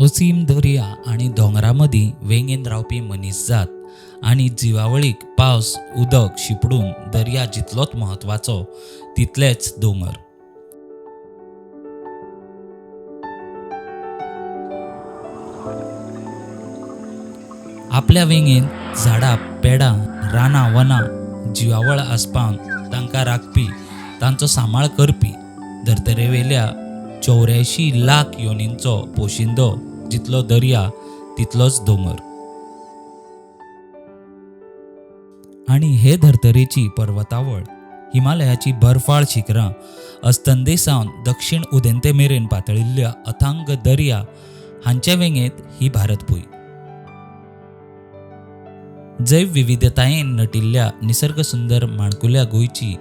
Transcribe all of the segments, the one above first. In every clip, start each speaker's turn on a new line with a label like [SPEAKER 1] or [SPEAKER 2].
[SPEAKER 1] असीम दर्या आनी दोंगरा मदीं वेंगेन रावपी मनीसजात आनी जिवावळीक पावस उदक शिंपडून दर्या जितलोच म्हत्वाचो तितलेच दोंगर. आपल्या वेंगेंत झाडां पेडां रानां वनां जिवावळ आसपावन तांकां राखपी, तांचो सांबाळ करपी धर्तरेवेल्या 84 लाख योनींचो पोशिंदो जितलो दर्या तितलोच दोंगर. आनी हे धर्तरेची पर्वतावळ, हिमालयाची बर्फाळ शिखरां, अस्तंते सावन दक्षिण उदेंते मेरेन पातळिल्ल्या अथांग दर्या हांचे वेंगेंत ही भारतभूंय. जैवविविधतायेन नटिल्ल्या निसर्गसुंदर माणकुल्या गोंयची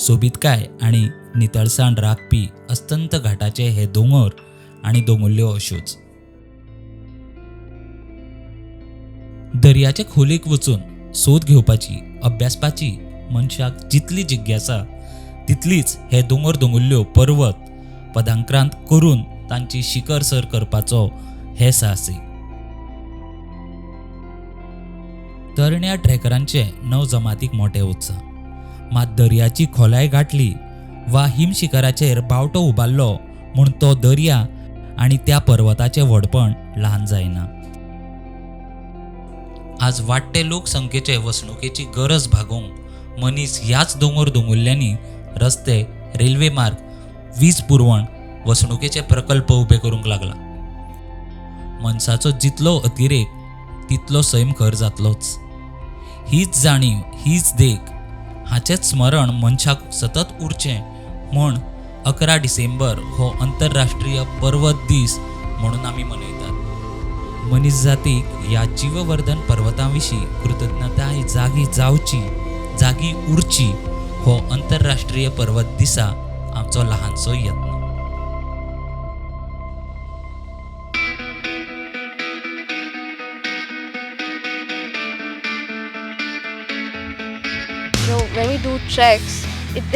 [SPEAKER 1] सोबीतकाय आनी नितळसाण राखपी अस्तंत घाटाचे हे दोंगर आनी दोंगुल्ल्यो अश्योच. दर्याचे खोलीक वचून सोद घेवपाची, अभ्यासपाची मनशाक जितली जिज्ञासा तितलीच हे दोंगर दोंगुल्ल्यो पर्वत पदांक्रांत करून तांची शिखर सर करपाचो हे साहसी. तरण्या ट्रॅकरांचे नवजमातीक मोटे उत्साह. मात दर्याची खोलाय गांठली वा हिमशिखराचेर बावटो उबारलो म्हूण तो दर्या आनी त्या पर्वताचें व्हडपण ल्हान जायना. आज वाडटे लोकसंख्येचे वसणुकेची गरज भागोवंक मनीस ह्याच दोंगर दोंगुल्ल्यांनी रस्ते, रेल्वे मार्ग, वीज पुरवण, वसणुकेचे प्रकल्प उबे करूंक लागला. मनशाचो जितलो अतिरेक तितलो सैम खर जातलोच. हीच जाणीव, हीच देख, हाचेंच स्मरण मनशाक सतत उरचें म्हूण 11 डिसेंबर हो अंतरराष्ट्रीय पर्वत दीस म्हणून आमी मनयतात. मनीस जातीक ह्या जीववर्धन पर्वतां विशीं कृतज्ञताय जागी जावची, जागी उरची हो अंतरराष्ट्रीय पर्वत दिसा आमचो ल्हानसो यत्न.
[SPEAKER 2] When we do treks,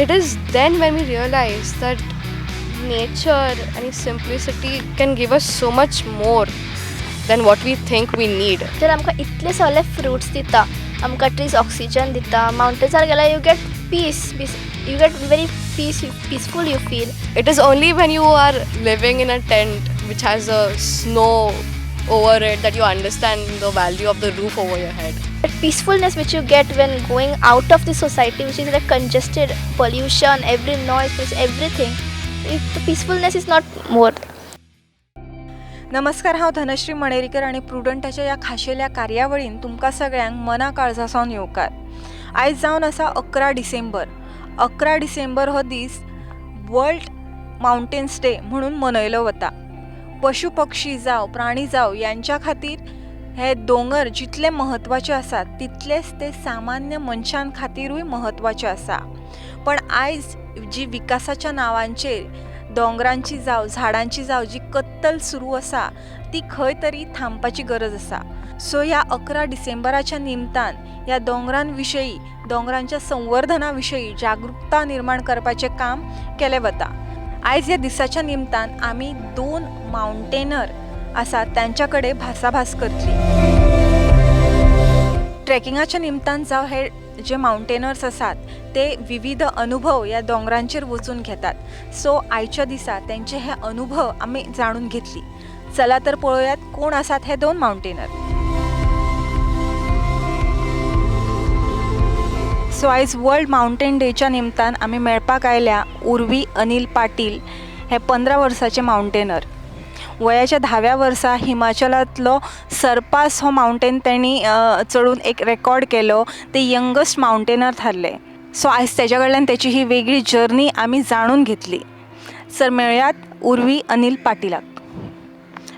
[SPEAKER 2] it is then when we realize that nature and its simplicity can give us so much more than what we think we need.
[SPEAKER 3] तर आमकां इतले सगळे फ्रुट्स दिता, आमकां ट्रीज ऑक्सिजन दिता. मावंटन्सार गेल्यार you get peace, you get very peaceful you feel.
[SPEAKER 2] It is only when you are living in a tent which has a snow over it that you understand the value of the roof over your head.
[SPEAKER 3] That peacefulness which you get when going out of the society, which is like congested, pollution, every noise, everything, the peacefulness is not more.
[SPEAKER 4] नमस्कार, हांव धनश्री मणेरीकर आनी प्रुडंटाच्या ह्या खाशेल्या कार्यावळीन तुमकां सगळ्यांक मना काळजा सावन येवकार. आयज जावन आसा 11 डिसेंबर. 11 डिसेंबर हो दीस वर्ल्ड मावंटेन्स डे म्हणून मनयलो वता. पशु पक्षी जावं प्राणी जावं यांच्या खातीर हे दोंगर जितले म्हत्वाचे आसात तितलेच ते सामान्य मनशां खातीरूय म्हत्वाचे आसा. पण आयज जी विकासाच्या नांवांचेर दोंगरांची जावं झाडांची जावं जी कत्तल सुरू आसा ती खंय तरी थांबपाची गरज आसा. सो ह्या 11 डिसेंबराच्या निमतान ह्या दोंगरां विशयी, दोंगरांच्या संवर्धना विशयी जागृकता निर्माण करपाचें काम केलें वता. आयज ह्या दिसाच्या निमतान आमी दोन मावंटेनर आसात तांच्या कडेन भासाभास करतली. ट्रेकिंगाच्या निमतान जावं हे जे मावंटेनर्स आसात ते विविध अनुभव ह्या दोंगरांचेर वचून घेतात. सो आयच्या दिसा तेंचे हे अनुभव आमी जाणून घेतली. चला तर पळोवयात कोण आसात हे दोन मावंटेनर. सो आयज वर्ल्ड मावंटेन डेच्या निमतान आमी मेळपाक आयल्या उर्वी अनील पाटील हे 15 वर्साचे मावंटेनर. वयाच्या धाव्या वर्सा हिमाचलांतलो सरपास हो मावंटेन तेणी चडून एक रेकॉर्ड केलो. ते यंगस्ट मावंटेनर थारले. सो आयज तेज्या कडल्यान तेची ही वेगळी जर्नी आमी जाणून घेतली. सर मेळयात उर्वी अनील पाटिलाक.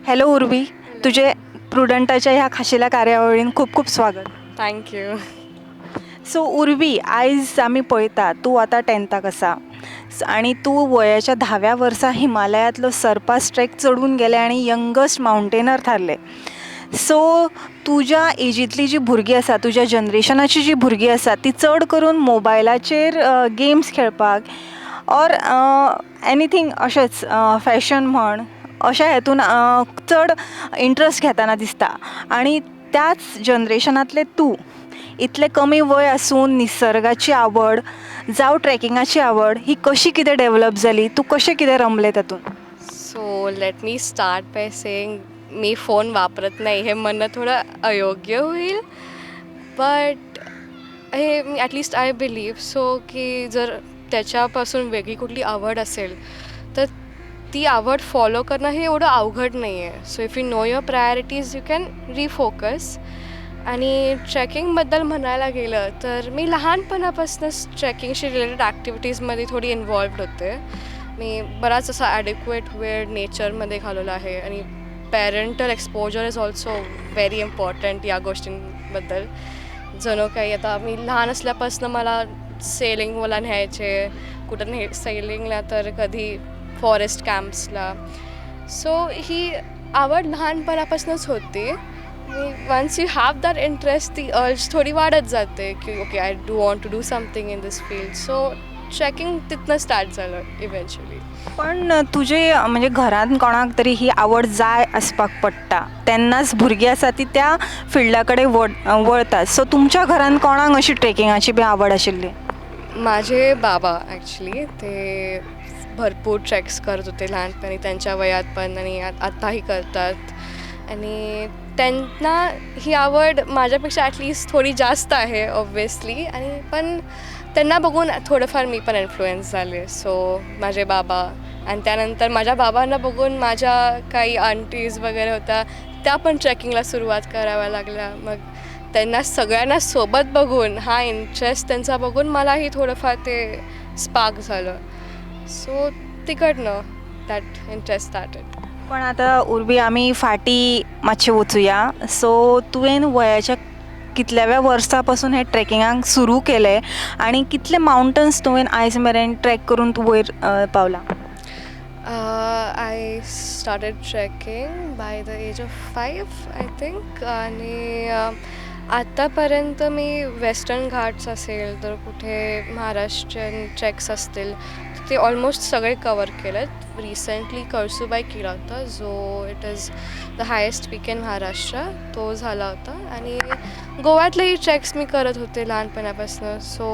[SPEAKER 4] हॅलो उर्वी, तुजें प्रुडंटाच्या ह्या खाशेल्या कार्यावळीन खूब खूब स्वागत.
[SPEAKER 2] Thank you.
[SPEAKER 4] सो उर्वी, आयज आमी पळयता तूं आतां टेंथाक आसा आनी तूं वयाच्या धाव्या वर्सा हिमालयांतलो सरपास ट्रेक चडून गेलें आनी यंगस्ट मावंटेनर थारलें. सो तुज्या एजींतलीं जीं भुरगीं आसा, तुज्या जनरेशनाचीं जीं भुरगीं आसा तीं चड करून मोबायलाचेर गेम्स खेळपाक ऑर एनीथींग अशेंच फॅशन म्हण अशा हेतून चड इंट्रस्ट घेताना दिसता आनी त्याच जनरेशनांतलें तूं इतलें कमी वय आसून निसर्गाची आवड जावं ट्रेकिंगाची आवड ही कशी कितें डेवलप जाली? तूं कशें कितें रमलें तातूंत?
[SPEAKER 2] So let me start by saying, me phone वापरत नाही हे म्हणणं थोडं अयोग्य होईल, but hey me at least I believe so की जर त्याच्यापासून वेगळी कुठली आवड असेल तर ती आवड फॉलो करणं हे एवढं अवघड नाही आहे. So if you know your priorities, you can refocus. आणि ट्रेकिंगबद्दल म्हणायला गेलं तर मी लहानपणापासूनच ट्रेकिंगशी रिलेटेड ॲक्टिव्हिटीजमध्ये थोडी इन्वॉल्व्ड होते. मी बराच असा ॲडिक्वेट वेळ नेचरमध्ये घालवला आहे आणि parental exposure is also very important या गोष्टींबद्दल. जणू काही आता मी लहान असल्यापासून मला सेलिंगला न्यायचे, कुठं ने सेलिंगला तर कधी फॉरेस्ट कॅम्प्सला. सो ही आवड लहानपणापासूनच होती. Once you have that interest, ती अर्ज थोडी वाढत जाते की okay, I do want to do something in this field. So trekking तिथनं स्टार्ट झालं इव्हेंच्युअली.
[SPEAKER 4] पण तुजे म्हणजे घरांत कोणाक तरी ही आवड जाय आसपाक पडटा, तेन्नाच भुरगीं आसा ती त्या फिल्डा कडेन वळतात. सो तुमच्या घरांत कोणाक अशी ट्रेकिंगाची बी आवड आशिल्ली?
[SPEAKER 2] माझे बाबा ॲक्च्युली, ते भरपूर ट्रेक्स करत होते लहानपणी त्यांच्या वयात पण आणि आत्ताही करतात आणि त्यांना ही आवड माझ्यापेक्षा ॲटलिस्ट थोडी जास्त आहे ऑब्व्हियसली. आणि पण त्यांना बघून थोडंफार मी पण इन्फ्लुएन्स झाले. सो माझे बाबा आणि त्यानंतर माझ्या बाबांना बघून माझ्या काही आंटीज वगैरे होत्या, त्या पण ट्रेकिंगला सुरुवात कराव्या लागल्या. मग त्यांना सगळ्यांना सोबत बघून, हा इंटरेस्ट त्यांचा बघून मलाही थोडंफार ते स्पार्क झालं. सो तिकडनं that interest started.
[SPEAKER 4] पण आतां उर्बी, आमी फाटीं मातशें वचुया. सो तुवें वयाच्या कितल्याव्या वर्सां पासून हें ट्रेकिंगाक सुरू केलें आनी कितले मावंटन्स तुवें आयज मेरेन ट्रेक करून तूं वयर पावला?
[SPEAKER 2] I started trekking by the age of 5, I think. आणि आत्तापर्यंत मी वेस्टर्न घाट्स असेल तर कुठे महाराष्ट्रीयन ट्रेक्स असतील, ते ऑलमोस्ट सगळे कवर केलेत. रिसेंटली कळसुबाई केला होता, जो it is the highest peak in Maharashtra, तो झाला होता आणि गोव्यातलेही ट्रेक्स मी करत होते लहानपणापासून, सो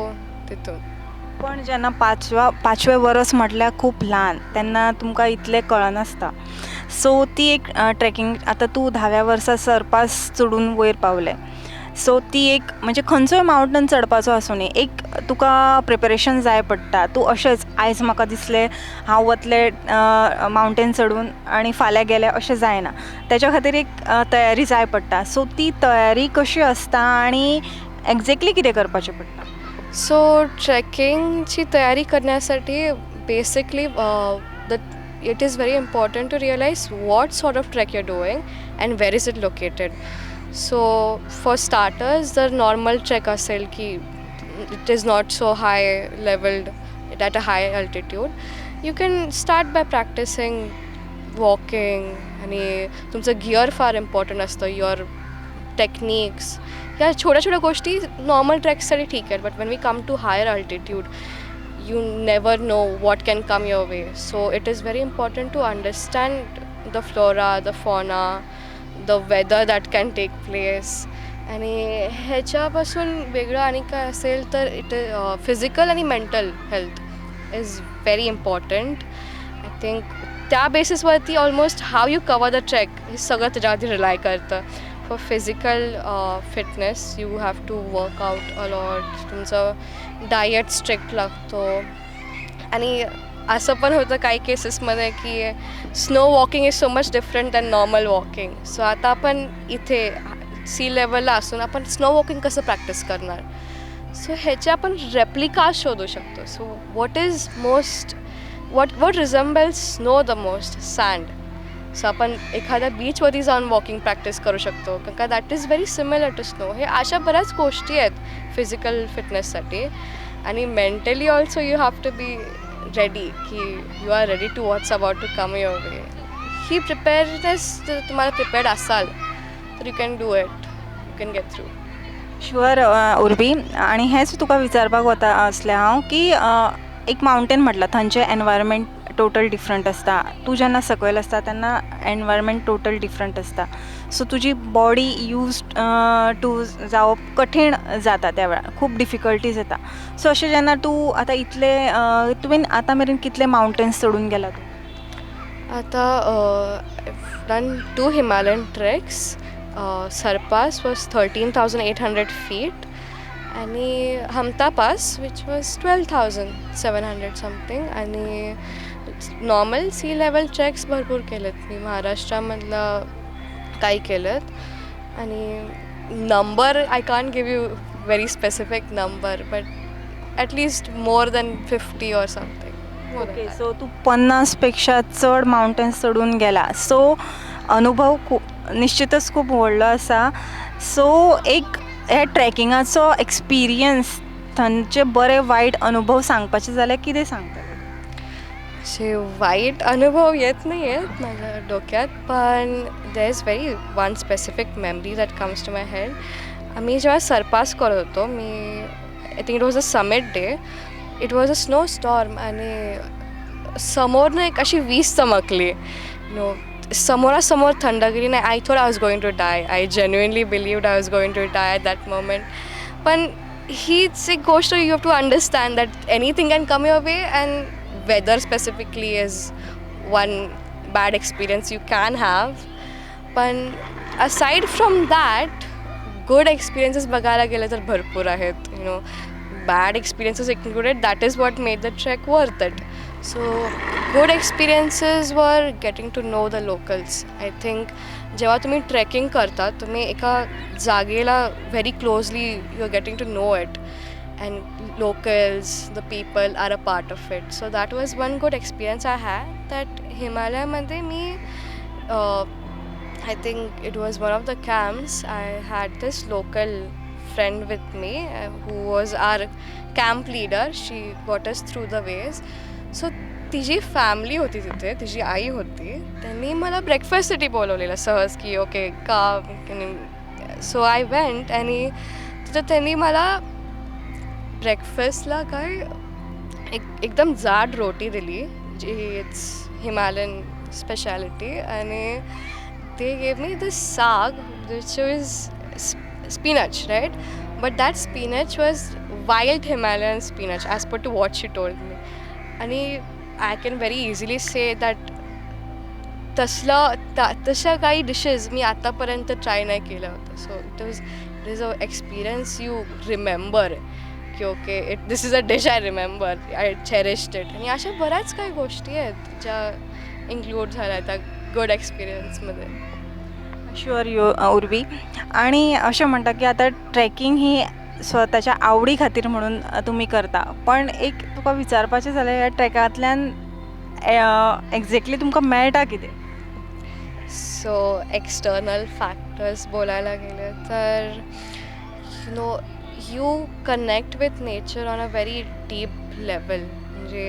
[SPEAKER 2] तिथून.
[SPEAKER 4] पण जेन्ना पांचवें वर्स म्हटल्यार खूब ल्हान, तेन्ना तुमकां इतलें कळनासता. सो ती एक ट्रेकिंग, आतां तूं धाव्या वर्सा सरपास चडून वयर पावलें, सो ती एक म्हणजे खंयचोय मावंटन चडपाचो आसूं, एक तुका प्रिपेरेशन जाय पडटा. तूं अशेंच आयज म्हाका दिसलें हांव वतलें मावंटेन चडून आनी फाल्यां गेलें, अशें जायना. तेच्या खातीर एक तयारी जाय पडटा. सो ती तयारी कशी आसता आनी एग्जेक्टली कितें करपाचें पडटा?
[SPEAKER 2] सो ट्रेकिंगची तयारी करण्यासाठी basically the it is very important to realize what sort of trek you're doing and where is it located. So for starters, जर नॉर्मल ट्रेक असेल की it is not so high leveled, at a high altitude, you can start by practicing walking. आणि तुमचं gear फार important असतं, your techniques, या छोट्या छोट्या गोष्टी नॉर्मल ट्रेक्ससाठी ठीक आहेत, but when we come to higher altitude, you never know what can come your way. So it is very important to understand the flora, the fauna, the weather that can take place. आणि ह्याच्यापासून वेगळं आणि काय असेल तर it physical आणि mental health is very important, I think. त्या बेसिसवरती almost how you cover the trek हे सगळं त्याच्यावरती रिलाय करतं. For physical fitness, you have to work out a lot, तुमचं डाएट स्ट्रिक्ट लागतो आणि असं पण होतं काही केसेसमध्ये की snow walking is so much different than normal walking. So आता आपण इथे सी लेवलला असून आपण स्नो वॉकिंग कसं प्रॅक्टिस करणार? सो ह्याचे आपण रेप्लिका शोधू शकतो. So what is most what resembles snow the most? Sand. So आपण एखाद्या बीचवरती जाऊन वॉकिंग प्रॅक्टिस करू शकतो, कारण का that is very similar to snow. हे अशा बऱ्याच गोष्टी आहेत फिजिकल फिटनेससाठी. आणि mentally also you have to be ready की you are ready to what's about to come your way. He preparedness, जर तुम्हाला प्रिपेअर्ड असाल तर you can do it, you can get through.
[SPEAKER 4] Sure Urbi, आनी हेंच तुका विचारपाक वता आसलें हांव की एक मावंटेन म्हटलां, थंयचें एनवायरमेंट टोटल डिफरंट आसता. तूं जेन्ना सकयल आसता तेन्ना एनवायरमेंट टोटल डिफरंट आसता. सो तुजी बॉडी यूज टू जावप कठीण जाता त्या वेळार, खूब डिफिकल्टीज येता. सो अशें जेन्ना तूं आतां इतले, तुवें आतां मेरेन कितले मावंटन्स चडून गेला तूं?
[SPEAKER 2] आता done two Himalayan treks. Sar Pass was 13,800 feet आणि Hampta Pass, which was 12,700 something. आणि नॉर्मल सी लेवल ट्रेक्स भरपूर केलेत मी. महाराष्ट्रामधलं काही केलेत आणि number I can't give you very specific number, but at least more than 50 or something.
[SPEAKER 4] Okay, so तूं 50 पेक्षा चड मावंटन्स चडून गेला, सो अनुभव खूब निश्चितच खूब व्हडलो आसा. सो एक ह्या ट्रॅकिंगाचो एक्सपिरियन्स, थंयचे बरे वायट अनुभव सांगपाचे जाल्यार कितें सांगतले?
[SPEAKER 2] असे वाईट अनुभव येत नाही आहेत माझ्या डोक्यात, पण there is very one specific memory that comes to my head. आम्ही जेव्हा सरपास करत होतो, मी I think it was a summit day, it was a snow storm आणि समोरनं एक अशी वीज चमकली, नो, समोरासमोर थंडगिरी नाही. I thought I was going to die. I genuinely believed I was going to die at that moment. पण हीच एक गोष्ट, you have to understand that anything can come your way, and weather specifically is one bad experience you can have. पण aside from that, good experiences बघायला गेलं तर भरपूर आहेत, bad experiences included. That is what made the trek worth it. So good experiences were getting to know the locals. I think जेव्हा तुम्ही trekking करता, तुम्ही एका जागेला very closely you are getting to know it, and locals, the people are a part of it. So that was one good experience I had, that हिमालयामध्ये मी, I think it was one of the camps, I had this local friend with me who was our camp leader. She got us through the ways. So तिची family होती तिथे, तिची आई होती. त्यांनी मला ब्रेकफास्टसाठी बोलवलेलं सहज की ओके का. सो I went आणि तिथं त्यांनी मला ब्रेकफास्टला काय एक एकदम जाड रोटी दिली, जी it's Himalayan speciality, आणि they gave me this saag, which is spinach, right? But that spinach was wild Himalayan spinach, as per to what she told me. आणि I can very easily say that तसलं तशा काही dishes मी आतापर्यंत try नाही केलं होतं. So it is a experience you remember की okay, it this is a dish I remember, I cherished it. आणि अशा बऱ्याच काही गोष्टी आहेत ज्या इन्क्लूड झाल्या त्या गुड एक्सपिरियन्समध्ये.
[SPEAKER 4] शुअर you Urvi, आणि अशें म्हणटा की आतां ट्रॅकिंग ही स्वताच्या आवडी खातीर म्हणून तुमी करता, पण एक तुका विचारपाचें जाल्यार ह्या ट्रॅकांतल्यान एग्जॅक्टली तुमकां मेळटा कितें?
[SPEAKER 2] सो एक्सटर्नल फॅक्टर्स बोलायला गेलं तर, you connect with nature on a very deep level. म्हणजे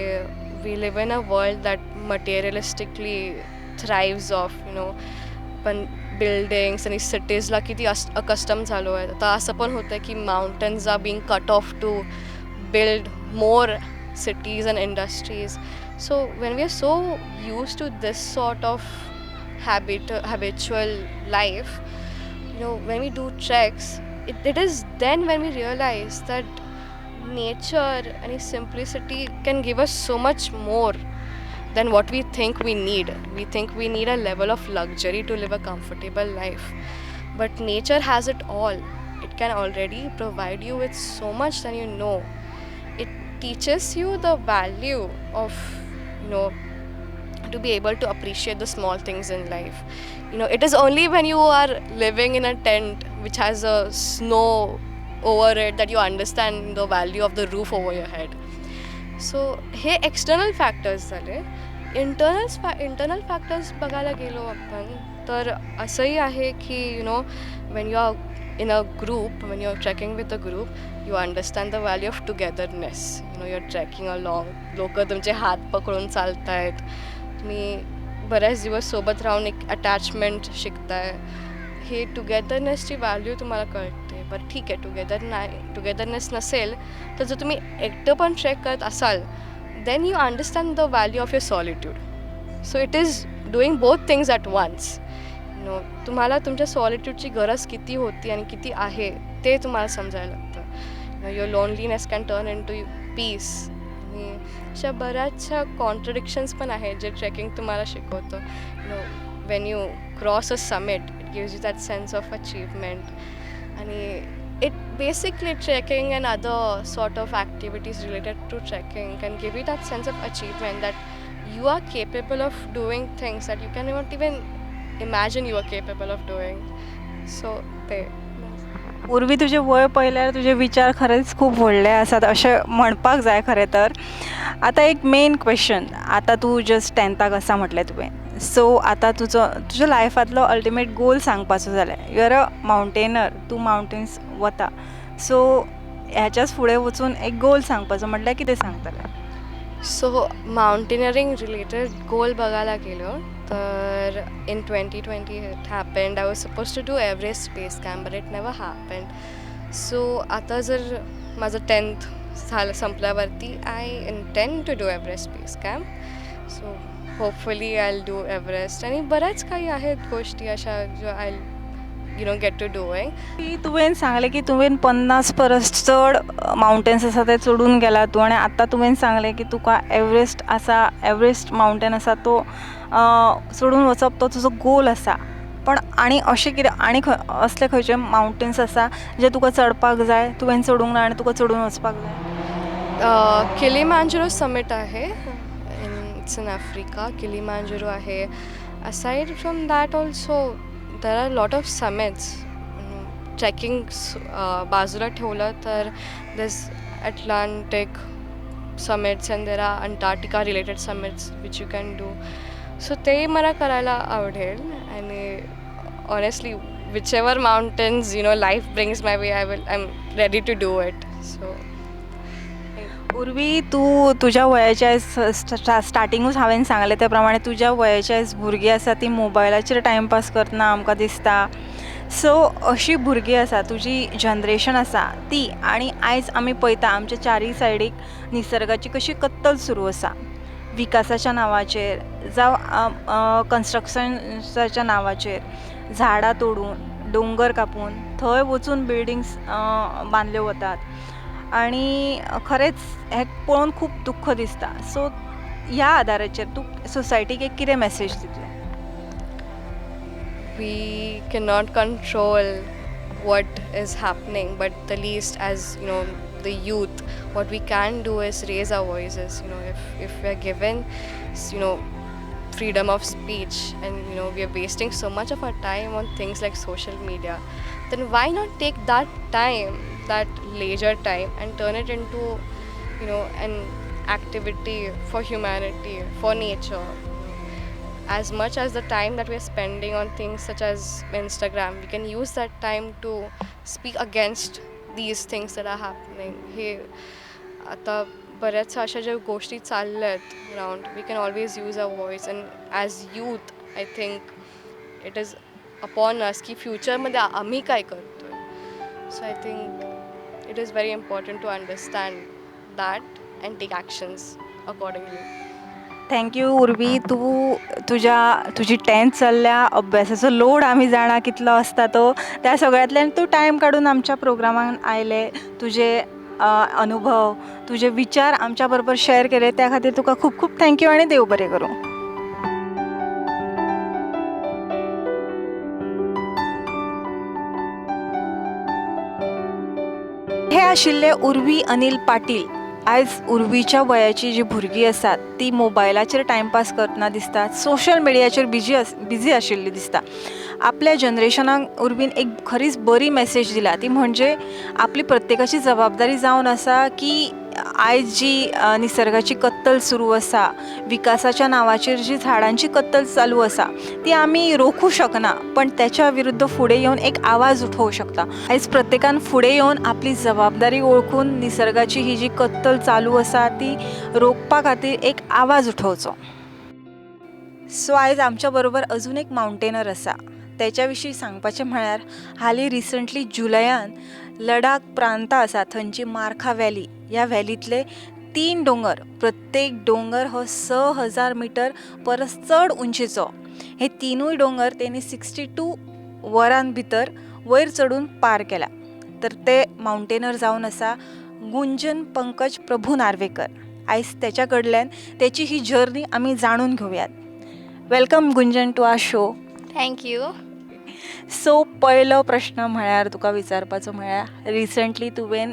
[SPEAKER 2] we live in a world that materialistically thrives off पण बिल्डिंग्स आणि सिटीजला किती अस अकस्टम झालो आहे. आता असं पण होतं की mountains are being cut off to build more cities and industries. So when we are so used to this sort of habitual life, when we do treks, it is then when we realize that nature and simplicity can give us so much more than what we think we need. We think we need a level of luxury to live a comfortable life, but nature has it all. It can already provide you with so much than you know. It teaches you the value of to be able to appreciate the small things in life. It is only when you are living in a tent which has a snow over it that you understand the value of the roof over your head. So hey external factors झाले. Internal factors बघायला गेलो आपण तर असंही आहे की when you are in a group, when you are trekking with a group, you understand the value of togetherness. You are trekking along, लोक तुमचे हात पकडून चालत आहेत, तुम्ही बऱ्याच दिवस सोबत राहून एक अटॅचमेंट शिकताय. हे टुगेदरनेसची व्हॅल्यू तुम्हाला कळते. बरं, ठीक आहे, टुगेदर नाही, टुगेदरनेस नसेल तर जर तुम्ही एकटं पण ट्रेक करत असाल, Then you understand the value of your solitude. So it is doing both things at once. तुम्हाला तुमच्या सॉलिट्यूडची गरज किती होती आणि किती आहे ते तुम्हाला समजायला लागतं. Your loneliness can turn into peace. आणि अशा बऱ्याचशा कॉन्ट्रडिक्शन्स पण आहेत जे ट्रेकिंग तुम्हाला शिकवतं. When you cross a summit, it gives you that sense of achievement. आणि it basically, trekking and other sort of activities related to trekking can give you that sense of achievement that you are capable of doing things that you cannot even imagine you are capable of doing. So ते.
[SPEAKER 4] उर्वी, तुजें वय पळयल्यार तुजे विचार खरेंच खूब व्हडले आसात अशें म्हणपाक जाय खरें तर. आतां एक मेन क्वेश्चन. आतां तूं जस्ट टेंथाक आसा म्हटलें तुवें. सो आतां तुजो तुज्या लायफांतलो अल्टिमेट गोल सांगपाचो जाल्यार, you are a mountaineer, तूं मावंटेन्स वता, सो ह्याच्याच फुडें वचून एक गोल सांगपाचो म्हटल्यार कितें सांगतलें?
[SPEAKER 2] सो माउंटेनियरींग रिलेटेड गोल बघायला गेलं तर in 2020 it happened, I was supposed to do Everest Base Camp, but it never happened. So आता जर माझं टेन्थ झालं संपल्यावरती, I intend to do Everest Base Camp, so hopefully I will do Everest. आणि बऱ्याच काही आहेत गोष्टी अशा जो I get to doing.
[SPEAKER 4] की तुवें सांगलें की तुवें 50 परस चड मावंटेन्स आसा ते चडून गेला तूं आनी आतां तुवें सांगलें की तुका एवरेस्ट आसा, एवरेस्ट मावंटेन आसा तो चडून वचप तो तुजो गोल आसा. पण आनी अशें कितें आनी खंय असले खंयचे मावंटेन्स आसा जे तुका चडपाक जाय, तुवें चडूंक ना आनी तुका चडून वचपाक जाय?
[SPEAKER 2] किलीमांजरो समिट आहे, it's in Africa. Kilimanjaro आहे. Aside from that also there are lot of summits. Trekking बाजूला ठेवलं तर this Atlantic summits and there are Antarctica related summits which you can do. So ते मला करायला आवडेल. आणि honestly, whichever mountains life brings my way, I am ready to do it. So
[SPEAKER 4] Urvi, तूं तुज्या वयाच्या स्टार्टिंगूच हांवें सांगलें त्या प्रमाणे, तुज्या वयाची आयज भुरगीं आसा ती मोबायलाचेर टायमपास करतना आमकां दिसता. सो अशीं भुरगीं आसा, तुजी जनरेशन आसा ती, आनी आयज आमी पळयता आमच्या चारीय सायडीक निसर्गाची कशी कत्तल सुरू आसा विकासाच्या नांवाचेर जावं कन्स्ट्रक्शन्साच्या नांवाचेर. झाडां तोडून, दोंगर कापून थंय वचून बिल्डींग्स बांदल्यो वतात आनी खरेंच हें पळोवन खूब दुख्ख दिसता. सो ह्या आदाराचेर तूं सोसायटीक एक कितें मॅसेज दितलें?
[SPEAKER 2] We cannot control what is happening, but the least, as the youth, what we can do is raise our voices. If we are given freedom of speech and we are wasting so much of our time on things like social media, then why not take that time, that leisure time, and turn it into an activity for humanity, for nature? As much as the time that we are spending on things such as Instagram, we can use that time to speak against these things that are happening. हे आता बऱ्याचशा अशा ज्या गोष्टी चालल्या आहेत around, we can always use our voice. And as youth, I think it is upon us की फ्युचरमध्ये आम्ही काय करतोय. So I think it is very important to understand that and take actions accordingly.
[SPEAKER 4] Thank you Urvi. तूं तुज्या तुजी tenth चल्ल्या, अभ्यासाचो load आमी जाणा कितलो आसता तो, त्या सगळ्यांतल्यान तूं टायम काडून आमच्या प्रोग्रामान आयलें, तुजे अनुभव, तुजे विचार आमच्या बरोबर शेअर केले, त्या खातीर तुका खूब खूब thank you आनी देव बरें करूं. हे आशिल्ले उर्वी अनिल पाटील. आयज उर्वीच्या वयाची जी भुरगीं आसात ती मोबायलाचेर टायमपास करतना दिसतात, सोशल मिडियाचेर बिजी आशिल्ली दिसता. आपल्या जनरेशनाक उर्वीन एक खरीच बरी मॅसेज दिला, ती म्हणजे आपली प्रत्येकाची जबाबदारी जावन आसा की आयज जी निसर्गाची कत्तल सुरू आसा, विकासाच्या नांवाचेर जी झाडांची कत्तल चालू आसा, ती आमी रोखूं शकना, पण त्याच्या विरुद्ध फुडें येवन एक आवाज उठोवं शकता. आयज प्रत्येकान फुडें येवन आपली जबाबदारी वळखून निसर्गाची ही जी कत्तल चालू आसा ती रोखपा खातीर एक आवाज उठोवचो. सो आयज आमच्या बरोबर अजून एक मावंटेनर आसा. तेच्या विशीं सांगपाचें म्हळ्यार, हालीं रिसंटली जुलयान लडाख प्रांता आसा थंयची मारखा व्हॅली, ह्या व्हॅलींतले तीन दोंगर, प्रत्येक दोंगर हो 6000 मिटर परस चड उंचीचो. हे तिनूय दोंगर तेणी 62 वरां भितर वयर चडून पार केला. तर ते मावंटेनर जावन आसा गुंजन पंकज प्रभू नार्वेकर. आयज तेच्या कडल्यान तेची ही जर्नी आमी जाणून घेवयात. Welcome Gunjan to our show.
[SPEAKER 3] Thank you.
[SPEAKER 4] So पयलो प्रश्न म्हळ्यार तुका विचारपाचो म्हळ्यार, रिसंटली तुवें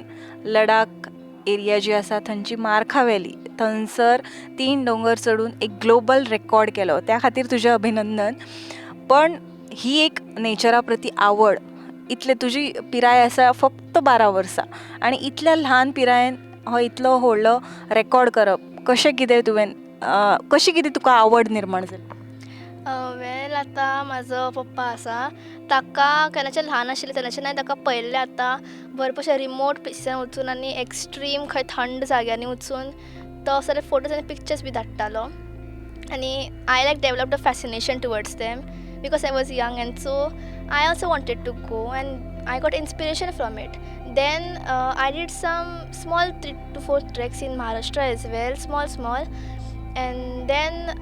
[SPEAKER 4] लडाख एरिया जी आसा थंयची मारखा वॅली थंयसर तीन दोंगर चडून एक ग्लोबल रेकॉर्ड केलो, त्या खातीर तुजें अभिनंदन. पण ही एक नेचरा प्रती आवड, इतले तुजी पिराय आसा फक्त 12 वर्सां आनी इतल्या ल्हान पिरायेन हो इतलो व्हडलो रेकॉर्ड करप कशें कितें तुवें, कशी कितें तुका आवड निर्माण जाली?
[SPEAKER 3] वेल, आतां म्हाजो पप्पा आसा, ताका केन्नाच्यान ल्हान आशिल्लें तेन्नाच्यान हांवें ताका पळयल्लें. आतां भरपूर अशें रिमोट प्लेसीसान वचून आनी एक्स्ट्रीम खंय थंड जाग्यांनी वचून तो सगळे फोटोज आनी पिक्चर्स बी धाडटालो आनी I like develop a fascination towards them because I was young and so I also wanted to go and I got inspiration from it. Then I did some small 3 to 4 treks in Maharashtra as well, small small, and then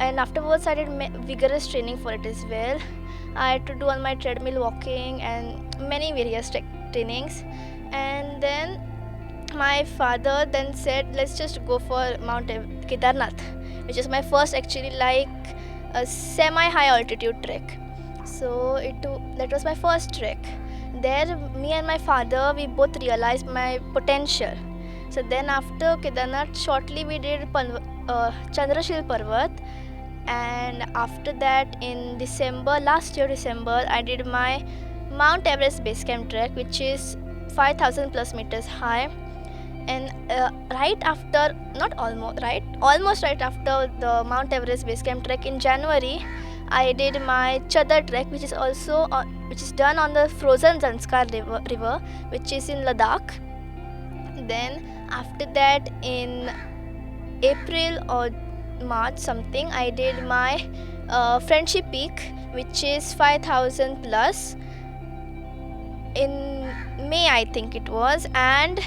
[SPEAKER 3] and afterwards I did vigorous training for it as well. I had to do on my treadmill walking and many various trainings, and then my father then said, let's just go for Mount Kedarnath, which is my first actually like a semi high altitude trek. So that was my first trek. There me and my father, we both realized my potential. So then after Kedarnath, shortly we did Chandrashil Parvat, and after that in December, last year December, I did my Mount Everest Base Camp trek, which is 5000 plus meters high. And right after, not almost right, almost right after the Mount Everest Base Camp trek in January, I did my Chadar trek, which is also which is done on the frozen Zanskar river, which is in Ladakh. Then after that in April or March something, I did my Friendship Peak, which is 5000 plus, in May I think it was. And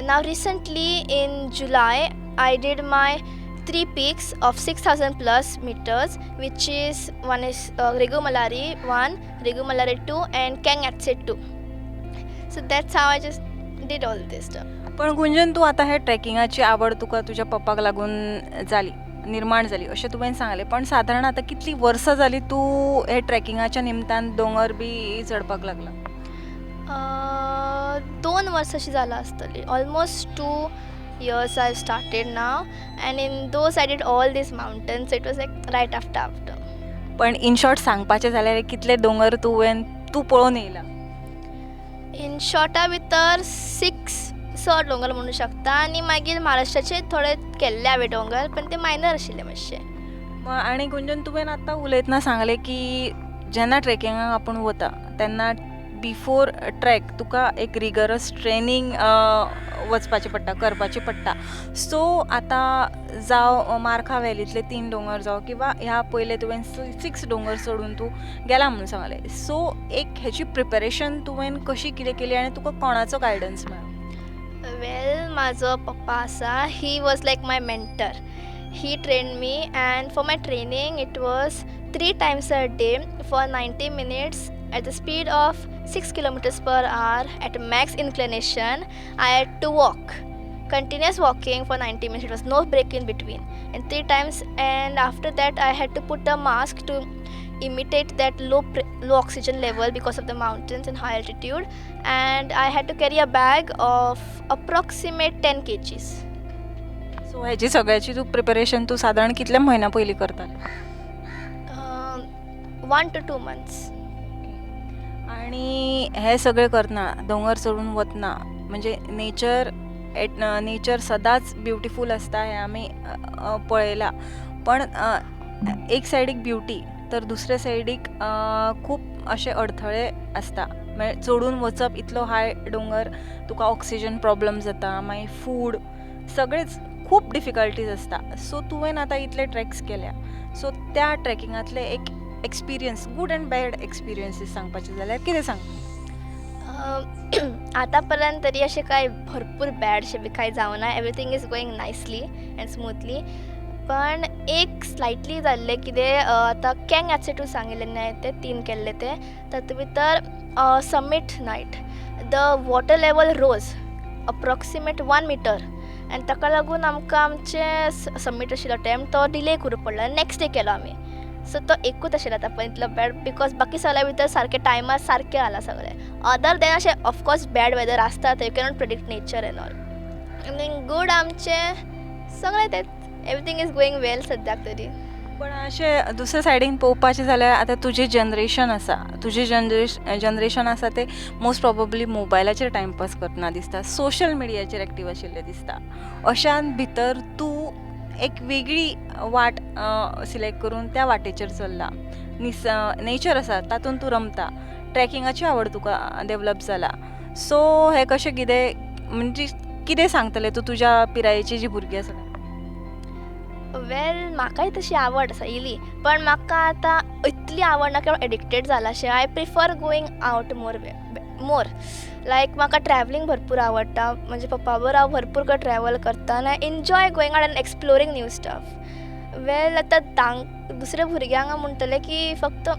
[SPEAKER 3] now recently in July I did my three peaks of 6000 plus meters, which is one is Regu Malari 1, Regu Malari 2 and Kang Yatse 2. So that's how I just did all this stuff.
[SPEAKER 4] पण गुंजन, तूं आतां हे ट्रेकिंगाची आवड तुका तुज्या पप्पाक लागून जाली, निर्माण जाली अशें तुवें सांगलें, पण सादारण आतां कितलीं वर्सां जालीं तूं हे ट्रेकिंगाच्या निमतान दोंगर बी चडपाक लागला?
[SPEAKER 3] 2 वर्सां अशीं जालां आसतलीं. Almost 2 years I started now, and in those I did all these mountains. It was like right after after.
[SPEAKER 4] पण इन शॉर्ट सांगपाचें जाल्यार कितले दोंगर तुवें तूं पळोवन येयला?
[SPEAKER 3] इन शॉर्टा भितर सिक्स स दोंगर म्हणू शकता आनी मागीर महाराष्ट्राचे थोडे केल्ले हांवें दोंगर, पण ते मायनर आशिल्ले मातशे.
[SPEAKER 4] आनी गुंजन, तुवें आतां उलयतना सांगलें की जेन्ना ट्रेकिंगाक आपूण वता तेन्ना बिफोर ट्रॅक तुका एक रिगरस ट्रेनींग वचपाचें पडटा, करपाचें पडटा. सो आतां जावं मारखा व्हॅलींतले तीन दोंगर जावं किंवां ह्या पयले तुवें सिक्स दोंगर चडून तूं गेला म्हणून सांगलें, सो एक हेची प्रिपेरेशन तुवें कशी कितें केली आनी तुका कोणाचो गायडन्स मेळ्ळो?
[SPEAKER 3] वेल, म्हाजो पप्पा आसा, he was like my mentor. He trained me, and for my training it was three times a day for 90 minutes at the speed of 6 kilometers per hour at max inclination. I had to walk, continuous walking for 90 minutes. It was no break in between, and three times. And after that I had to put a mask to imitate that low oxygen level because of the mountains and high altitude, and I had to carry a bag of approximate 10 kgs.
[SPEAKER 4] So हेजी सगळ्याची तूं preparation तूं सादारण कितल्या म्हयन्या पयलीं करता?
[SPEAKER 3] 1 to 2 months.
[SPEAKER 4] आनी हें सगळें करतना, दोंगर चडून वतना, म्हणजे नेचर एट नेचर सदांच ब्युटिफूल आसता हें आमी पळयलां, पण एक सायडीक ब्युटी तर दुसऱ्या सायडीक खूब अशे अडथळे आसता. म्हळ्यार चडून वचप इतलो हाय दोंगर, तुका ऑक्सिजन प्रॉब्लम जाता, मागीर फूड, सगळेच खूब डिफिकल्टीज आसता. सो तुवें आतां इतले ट्रॅक्स केल्या, सो त्या ट्रॅकिंगांतले एक experience, good and bad experiences सांगपाचे जाल्यार कितें सांग?
[SPEAKER 3] आतां पर्यंत तरी अशें कांय भरपूर बॅडशें बी कांय जावना, everything is going nicely and smoothly. पण एक स्लायटली जाल्लें कितें, आतां कँग एप्सिट्यूड सांगिल्लें न्हय तें तीन केल्ले ते तातूंत भितर summit night the water level rose approximate 1 meter आनी ताका लागून आमकां आमचें समीट आशिल्लो अटेम्प्ट तो डिले करूंक पडलो आनी नॅक्स्ट डे केलो आमी. सो तो एकूच आशिल्लो आतां पर्यंत इतलो बॅड, because बाकी सगल्या भितर सारकें टायमार सारकें जालां सगळें. अदर देन अशें ऑफकोर्स बॅड वेदर आसता, you cannot predict nature and all. आनी गूड आमचें सगळें तेंच, everything is going well सद्याक तरी.
[SPEAKER 4] पण अशें दुसऱ्या सायडीन पळोवपाचें जाल्यार आतां तुजें जनरेशन आसा, तुजें जनरेशन आसा तें मोस्ट प्रोबेबली मोबायलाचेर टायमपास करतना दिसता, सोशल मिडियाचेर एक्टीव आशिल्लें दिसता. अशान भितर तूं एक वेगळी वाट सिलेक्ट करून त्या वाटेचेर चल्ला. निस नेचर आसा तातूंत तूं रमता, ट्रॅकिंगाची आवड तुका डेवलप जाला. सो हें कशें कितें, म्हणजे कितें सांगतलें तूं तुज्या पिरायेची जी भुरगीं आसा?
[SPEAKER 3] वेल, म्हाकाय तशी आवड आसा इली, पण म्हाका आतां इतली आवड ना की हांव एडिक्टेड जाला अशें. I prefer going out more, like म्हाका ट्रॅवलींग भरपूर आवडटा. म्हजे पप्पा बरोबर हांव भरपूर कडेन ट्रॅवल करता आनी I enjoy going out and exploring new stuff. Well, आतां दुसऱ्या भुरग्यांक हांव म्हणटलें की फक्त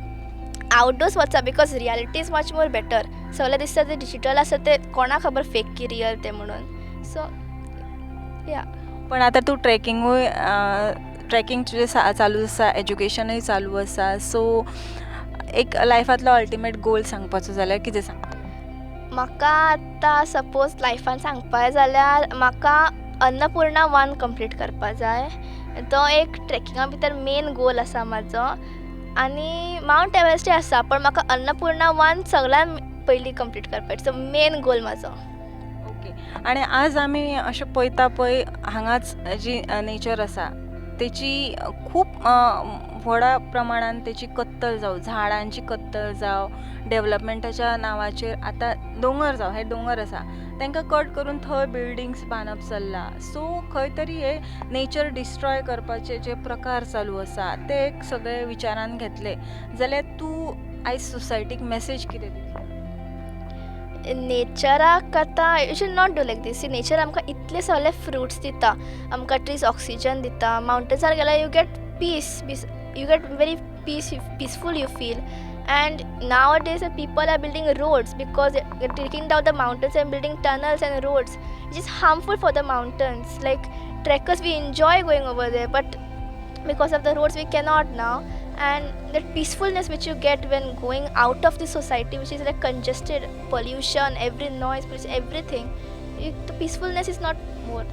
[SPEAKER 3] आउटडोर्स वचा, because reality is much more better. सगळें दिसता तें डिजिटल आसा, तें कोणाक खबर फेक की रियल तें म्हणून. सो या.
[SPEAKER 4] पण आतां तूं ट्रॅकिंगूय, ट्रॅकिंग तुजें चालू आसा, एज्युकेशनूय चालू आसा. सो एक लायफांतलो अल्टिमेट गोल सांगपाचो जाल्यार कितें सांगतलें?
[SPEAKER 3] म्हाका आतां सपोज लायफान सांगपा जाल्यार म्हाका अन्नपुर्णा वन कंप्लीट करपा जाय. तो एक ट्रेकिंगा भितर मेन गोल आसा म्हाजो आनी मावंट एवरेस्टय आसा, पण म्हाका अन्नपुर्णा वन सगळ्यान पयलीं कंप्लीट करपा, it's a main गोल म्हाजो.
[SPEAKER 4] ओके, आनी आज आमी अशें पळयता पळय, हांगाच जी नेचर आसा तेची खूब व्हडा प्रमाणान तेची कत्तल जावं, झाडांची कत्तल जावं, डेवलपमेंटाच्या नांवाचेर आतां दोंगर जावं, हे दोंगर आसा तांकां कट करून थंय बिल्डींग्स बांदप चल्लां. सो खंय तरी हे नेचर डिस्ट्रॉय करपाचे जे प्रकार चालू आसा ते एक सगळे विचारान घेतले जाल्यार तूं आयज सोसायटीक मॅसेज कितें दितलो?
[SPEAKER 3] नेचराक आतां you should not do like this. Nature आमकां इतले सगळे फ्रुट्स दिता, आमकां ट्रीज ऑक्सिजन दिता. मावंटन्सार गेल्यार you get peace, peace, you get very peaceful you feel. And nowadays people are building roads because taking down the mountains and building tunnels and roads, which is harmful for the mountains. Like trekkers, we enjoy going over there, but because of the roads we cannot now. And that peacefulness which you get when going out of the society, which is like congested, pollution, every noise, pollution, everything, the peacefulness is not more.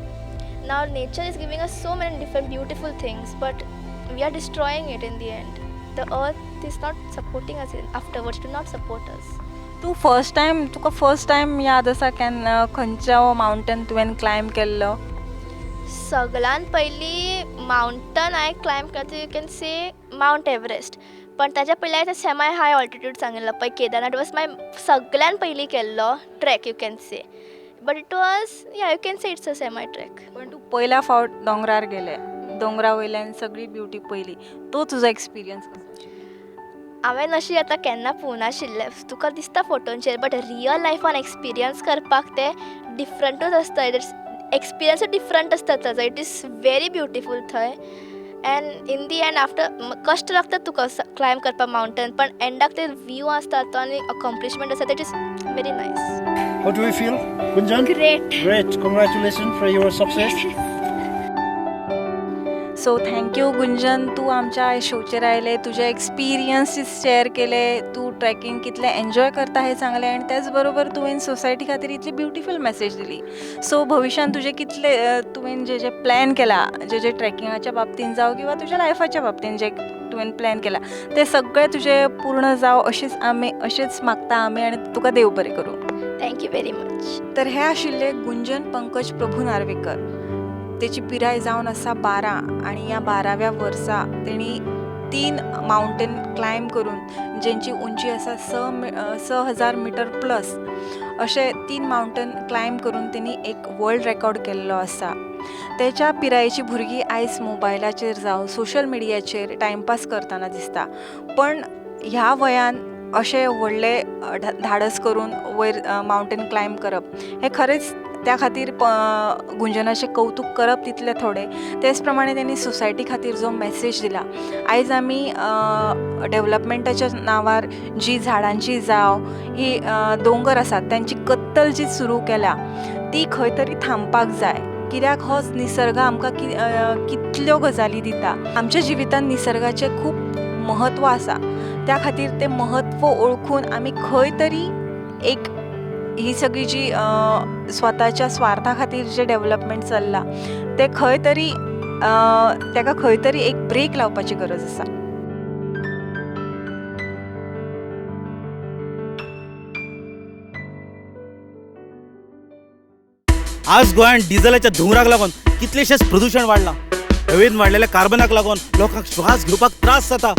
[SPEAKER 3] Now nature is giving us so many different beautiful things, but we are destroying it. In the end, the earth is not supporting us afterwards, do not support us.
[SPEAKER 4] तूं first time, तुका first time याद आसा केन्ना खंयच्या mountain तुवें climb केल्लो?
[SPEAKER 3] सगळ्यान पयलीं मावंटन हांवें क्लायंब केलो, you can say Mount Everest. पण ताच्या पयलीं हांवें सेमाय हाय ऑल्टिट्यूड सांगिल्लो पळय, केदारनाथ वॉज माय सगळ्यान पयलीं केल्लो trek, you can say. But it was, yeah, you can say it's a semi trek.
[SPEAKER 4] पण तूं पयल्या फावट दोंगरार गेले, दोंगरा वयल्यान सगळी ब्युटी पळयली, तो तुजो एक्सपिरियन्स कसो आशिल्लो?
[SPEAKER 3] हांवें अशी आतां केन्ना पळोवनाशिल्लें. तुका दिसता फोटोंचेर, बट रियल लायफान एक्सपिरियन्स करपाक तें डिफरंटूच आसता. It's एक्सपिरियन्सूच डिफरंट आसता ताजो. It is very beautiful थंय. And in the end after कश्ट लागता तुका क्लायंब करपाक मावंटन, पण एंडाक ते व्यू आसता तो आनी अकम्प्लिशमेंट आसता, that is very nice.
[SPEAKER 5] How do you feel, Gunjan?
[SPEAKER 3] Great.
[SPEAKER 5] Great. Congratulations for your success.
[SPEAKER 4] So thank you Gunjan, तूं आमच्या शोचेर आयलें, तुजे एक्सपिरियन्सीस शेअर केले, तूं ट्रॅकिंग कितलें एन्जॉय करता हें सांगलें आनी त्याच बरोबर तुवें सोसायटी खातीर इतली ब्युटिफूल मॅसेज दिली. सो भविश्यान तुजे कितले तुवें जे जे प्लॅन केला, जे जे ट्रॅकिंगाच्या बाबतीन जावं किंवा तुज्या लायफाच्या बाबतीन जे तुवें प्लॅन केला ते सगळे तुजे पूर्ण जावं अशेंच आमी, अशेंच मागता आमी आनी तुका देव बरें करूं.
[SPEAKER 3] Thank you very much.
[SPEAKER 4] तर हे आशिल्ले गुंजन पंकज प्रभू नार्वेकर. तेची पिराय जावन आसा 12 आनी ह्या 12व्या वर्सा तेणी तीन मावंटन क्लायंब करून, जेंची उंची आसा 6000 मिटर प्लस, अशे तीन मावंटन क्लायंब करून तेणी एक वर्ल्ड रेकॉर्ड केल्लो आसा. तेच्या पिरायेची भुरगीं आयज मोबायलाचेर जावं सोशल मिडियाचेर टायमपास करतना दिसता, पण ह्या वयान अशें व्हडलें धाडस करून वयर मावंटन क्लायंब करप हें खरेंच त्या खातीर गुंजनाचें कवतूक करप तितलें थोडें. तेच प्रमाणे तेणी सोसायटी खातीर जो मॅसेज दिला, आयज आमी डेवलपमेंटाच्या नांवार जी झाडांची जावं ही दोंगर आसात तांची कत्तल जी सुरू केल्या ती खंय तरी थांबपाक जाय. कित्याक हो निसर्ग आमकां कितल्यो गजाली दिता. आमच्या जिवितांत निसर्गाचें खूब म्हत्व आसा, त्या खातीर तें म्हत्व वळखून आमी खंय तरी एक ही सगळी जी स्वताच्या स्वार्था खातीर जें डेवलपमेंट चल्लां तें खंय तरी ताका खंय तरी एक ब्रेक लावपाची गरज आसा.
[SPEAKER 6] आज गोंयांत डिझलाच्या धुंवराक लागून कितलेशेच प्रदूशण वाडलां. हवेन वाडलेल्या कार्बनाक लागून लोकांक श्वास घेवपाक त्रास जाता.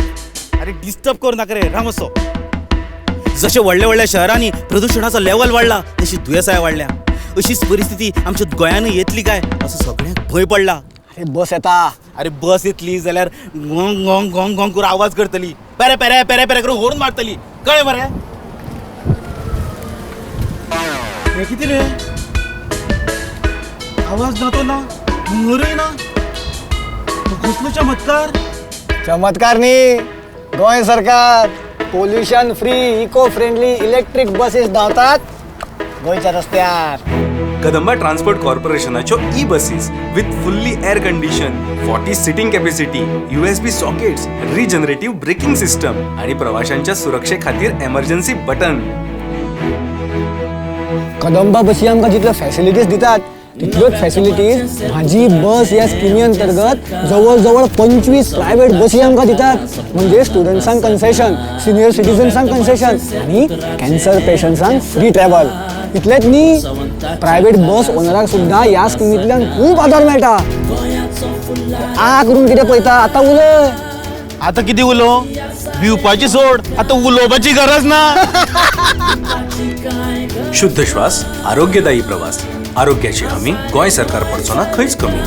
[SPEAKER 6] अरे डिस्टर्ब करूं नाका रे रामसो. जशें व्हडल्या व्हडल्या शहरांनी प्रदुशणाचो लेवल वाडला तशी दुयेंसाय वाडल्या. अशीच परिस्थिती आमच्या गोंयानूय येतली काय असो सगळ्यांक भंय पडला.
[SPEAKER 5] अरे बस येता.
[SPEAKER 6] अरे बस येतली जाल्यार गोंग गोंग गोंग गोंग करून आवाज करतली, पेरे पेरे पेरे पेरे करून होर्न मारतली, कळ्ळें मरे? हें कितें रे, आवाज ना तो ना, धुंवरूय ना, कसलो चमत्कार.
[SPEAKER 5] चमत्कार न्ही, गोंय सरकार pollution free eco friendly electric buses धांवतात गोंयच्या रस्त्यार.
[SPEAKER 7] कदंबा ट्रान्सपोर्ट कॉर्पोरेशनाच्यो E buses with fully air condition, 40 seating capacity, USB sockets, regenerative braking system आणि प्रवाशांच्या सुरक्षे खातीर एमर्जन्सी बटन.
[SPEAKER 5] कदंबा बसी आमकां जितल्यो फॅसिलिटीज दितात तितल्योच फॅसिलिटीज म्हाजी बस ह्या स्किमी अंतर्गत जवळ जवळ 25 प्रायव्हेट बसी आमकां दितात. म्हणजे स्टुडंट्सांक कन्सेशन, सिनियर सिटीजन्सांक कन्सेशन आनी कॅन्सर पेशंट्सांक फ्री ट्रॅव्हल. इतलेंच न्ही, प्रायव्हेट बस ओनराक सुद्दां ह्या स्किमींतल्यान खूब आदार मेळटा. आ करून कितें पळयता, आतां उलय.
[SPEAKER 6] आतां कितें उलोवं, भिवपाची सोड, आतां उलोवपाची गरज ना.
[SPEAKER 7] शुद्ध श्वास, आरोग्यदायी प्रवास, आरोग्याची हमी गोंय सरकार पडचो ना खंयच कमी.